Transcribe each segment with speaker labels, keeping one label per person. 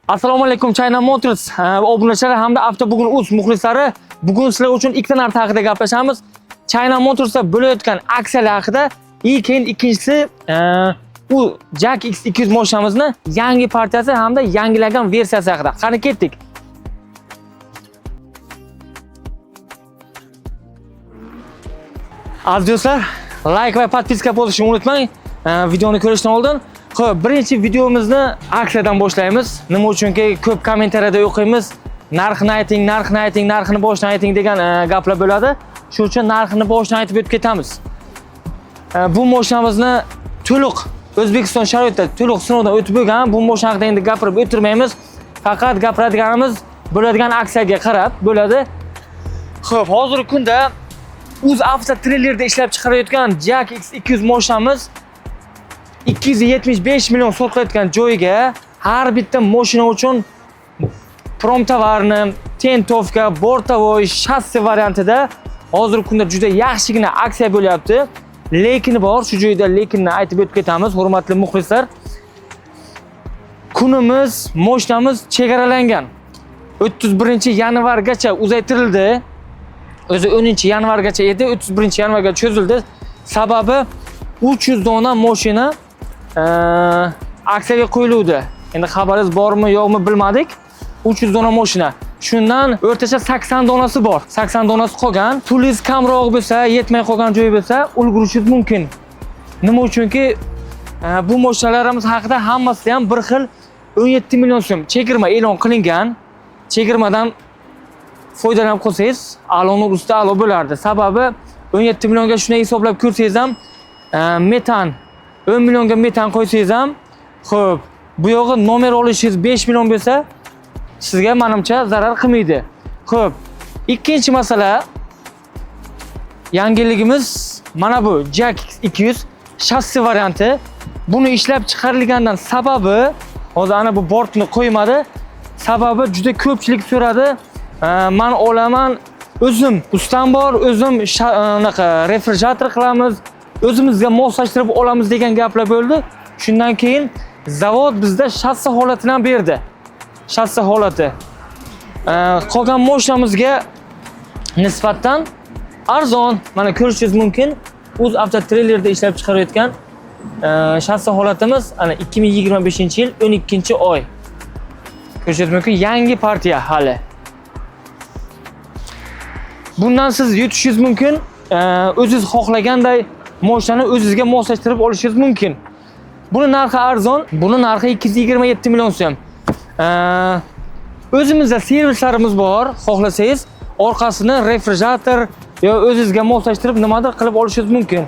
Speaker 1: Assalomu alaykum, China Motors obunachilari hamda Avto Bugun Uz muxlislari. Bugun sizlar uchun ikkita narsa haqida gaplashamiz. China Motorsda bo'layotgan aksiyalar haqida и keyin ikkinchisi u JAC X200 mashinamizni yangi partiyasi hamda yangilangan versiyasi haqida. Qani, ketdik. Aziz do'stlar, like va подписка bo'lishni unutmang. Videoni ko'rishdan oldin. Xo'p, birinchi videomizni aksiyadan boshlaymiz. Nima uchunki, ko'p kommentariyada o'qiymiz. Narxini ayting, narxini ayting, narxini boshdan ayting degan gaplar bo'ladi. Shuning uchun narxini boshdan aytib o'tib ketamiz. Bu mashinamizni to'liq O'zbekiston sharoitida to'liq sinovdan o'tib bo'lgan. Bu mashina haqida endi gapirib o'tirmaymiz. Faqat gapiradiganimiz bo'ladigan aksiyaga qarab bo'ladi. Xo'p, hozirgi kunda Uz Avto treylerda ishlab chiqarayotgan JAC X200 mashinamiz 275 million sotilayotgan joyiga har bitta mashina uchun промтовар ni, тентовка, бортовой, shassi variantida hozirgi kunda juda yaxshigina aksiya bo'lyapti. Lekin bor, shu joyda lekinni aytib o'tib ketamiz, hurmatli muxlislar. Kunimiz, mashinamiz chegaralangan. 31-yanvargacha uzaytirildi. O'zi 10-yanvargacha edi, 31-yanvarga cho'zildi. Sababi 300 dona mashina aksiyaga qo'yiluvdi. Endi xabaringiz bormi, yo'qmi bilmadik. 300 dona mashina. Shundan o'rtacha 80 donasi bor. 80 donasi qolgan. Pulingiz kamroq bo'lsa, yetmay qolgan joyi bo'lsa, ulgurishingiz mumkin. Nima uchunki, bu mashinalarimiz haqida hammasida ham bir xil 17 million so'm chegirma e'lon qilingan. Chegirmadan foydalanib qolsangiz, a'loni ustida a'lo bo'lardi. Sababi 17 millionga shunday hisoblab ko'rsangiz ham, metan 10 millionga metan qo'ysangiz ham, xo'p, bu yog'i nomer olishingiz 5 million bo'lsa, sizga manimcha zarar qilmaydi. Xo'p, ikkinchi masala, yangiligimiz mana bu JAC 200 shassi varianti. Buni ishlab chiqarilgandan sababi, hozir ana bu bortni qo'ymadi. Sababi juda ko'pchilik so'radi. Man olaman, o'zim ustam bor, o'zim unaqa refrigerator qilamiz, o'zimizga moslashtirib olamiz degan gaplar bo'ldi. Shundan keyin zavod bizda shassi holatini ham berdi. Shassi holati. Qolgan mashinamizga nisbatan arzon. Mana ko'rishingiz mumkin. Uz Avto treylerda ishlab chiqarayotgan shassi holatimiz ana 2025-yil 12-oy. Ko'rishingiz mumkin, yangi partiya hali. Bundan siz yutishingiz mumkin. O'zingiz xohlaganday mashinani o'zingizga moslashtirib olishingiz mumkin. Buni narxi arzon, buni narxi 227 million so'm. O'zimizda servislarimiz bor, xohlasangiz orqasini refrigerator yo o'zingizga moslashtirib nimadir qilib olishingiz mumkin.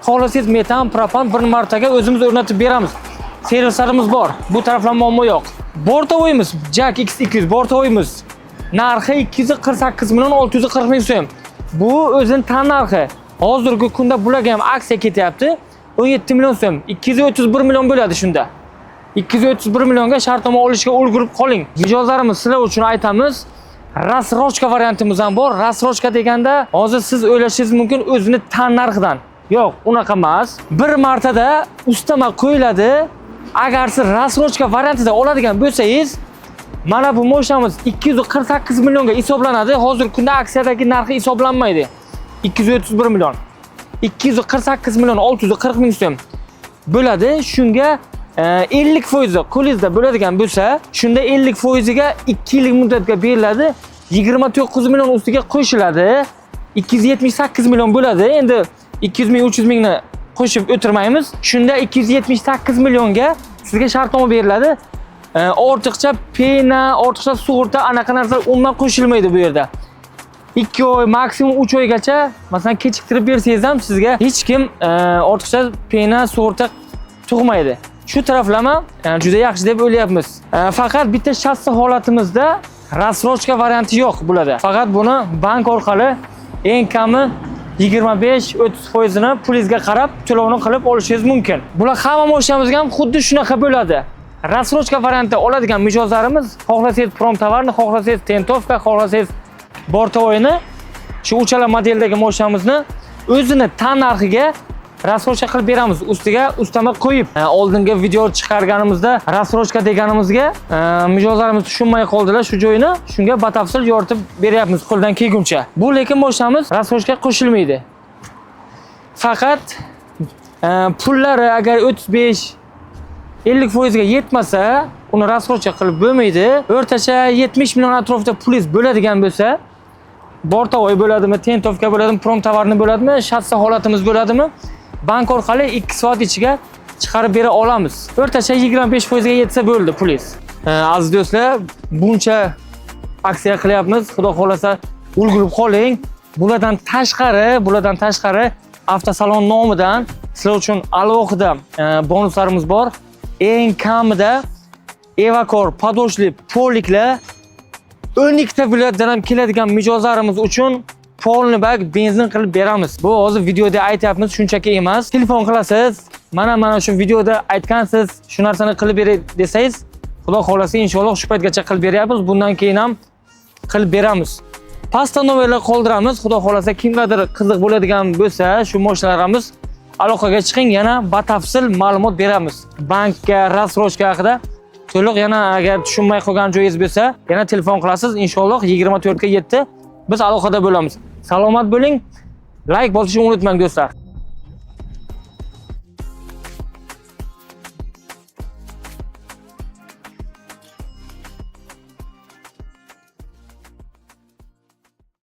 Speaker 1: Xohlasangiz metan, propan bir martaga o'zimiz o'rnatib beramiz. Servislarimiz bor. Bu tarafdan muammo yo'q. Бортовой imiz JAC X200 бортовой imiz narxi 248 million 640 ming so'm. Bu o'zini tan narxi. Hozirgi kunda bularga ham aksiya ketyapti. 17 million so'm, 231 million bo'ladi shunda. 231 millionga shartnoma olishga ulgurib qoling. Mijozlarimiz, sizlar uchun aytamiz, рассрочка variantimiz ham bor. Рассрочка deganda hozir siz o'ylashingiz mumkin o'zini tan narxidan. Yo'q, unaqa emas. Bir martada ustama qo'yiladi. Agar siz рассрочка variantida oladigan bo'lsangiz, mana bu mashinamiz 248 millionga hisoblanadi. Hozirgi kunda aksiyadagi narxi hisoblanmaydi. 231 million. 248 million 640 ming so'm bo'ladi. Shunga 50 foizi qo'lingizda bo'ladigan bo'lsa, shunda 50 foiziga 2 yillik muddatga beriladi. 29 million ustiga qo'shiladi. 278 million bo'ladi. Endi 200 ming, 300 mingni qo'shib o'tirmaymiz. Shunda 278 millionga sizga shartnoma beriladi. Ortiqcha пеня, ortiqcha sug'urta, anaqa narsalar umuman qo'shilmaydi bu yerda. 2 oy, maksimum 3 oygacha masalan kechiktirib bersangiz ham sizga hech kim ortiqcha пеня, sug'urta tug'maydi. Shu taraflama juda yaxshi deb o'ylayapmiz. Faqat bitta shassi holatimizda рассрочка varianti yo'q bularda. Faqat buni bank orqali eng kami 25-30 foizini pulingizga qarab to'lovni qilib olishingiz mumkin. Bular hamma mashinamizga ham xuddi shunaqa bo'ladi. Рассрочка variantida oladigan mijozlarimiz xohlasangiz промтовар ni, xohlasangiz тентовка, xohlasangiz бортовой ni, shu uchala modeldagi mashinamizni o'zini tan narxiga Рассрочка qilib beramiz. Ustiga ustama qo'yib. Oldingi video chiqarganimizda рассрочка deganimizga mijozlarimiz tushunmay qoldilar shu joyini. Shunga batafsil yoritib beryapmiz qo'ldan kelguncha. Bu lekin mashinamiz рассрочка qo'shilmaydi. Faqat pullari agar 35 50 foizga yetmasa, uni рассрочка qilib bo'lmaydi. O'rtacha 70 million atrofida pulingiz bo'ladigan bo'lsa, бортовой bo'ladimi, тентовка bo'ladimi, промтовар ni bo'ladimi, shassi holatimiz bo'ladimi, bank orqali 2 soat ichiga chiqarib bera olamiz. O'rtacha 25 foizga yetsa bo'ldi pulingiz. Aziz do'stlar, buncha aksiya qilyapmiz. Xudo xohlasa, ulgurib qoling. Bulardan tashqari avtosalon nomidan sizlar uchun alohida bonuslarimiz bor. Eng kamida Evakor, подошли, полик lar 12 ta viloyatdan ham keladigan mijozlarimiz uchun полный bak benzin qilib beramiz. Bu hozir videoda aytyapmiz, shunchaki emas. Telefon qilasiz, mana shu videoda aytgansiz, shu narsani qilib beray desangiz, Xudo xohlasa, inshaalloh shu paytgacha qilib beryapmiz. Bundan keyin ham qilib beramiz. Pastda nomerlar qoldiramiz. Xudo xohlasa, kimgadir qiziq bo'ladigan bo'lsa, shu mashinalarimiz, aloqaga chiqing, yana batafsil ma'lumot beramiz. Bankka, рассрочка haqida to'liq yana agar tushunmay qolgan joyingiz bo'lsa, yana telefon qilasiz. Inshaalloh 24 ga 7 biz aloqada bo'lamiz. Salomat bo'ling. Layk bosishni unutmang, do'stlar.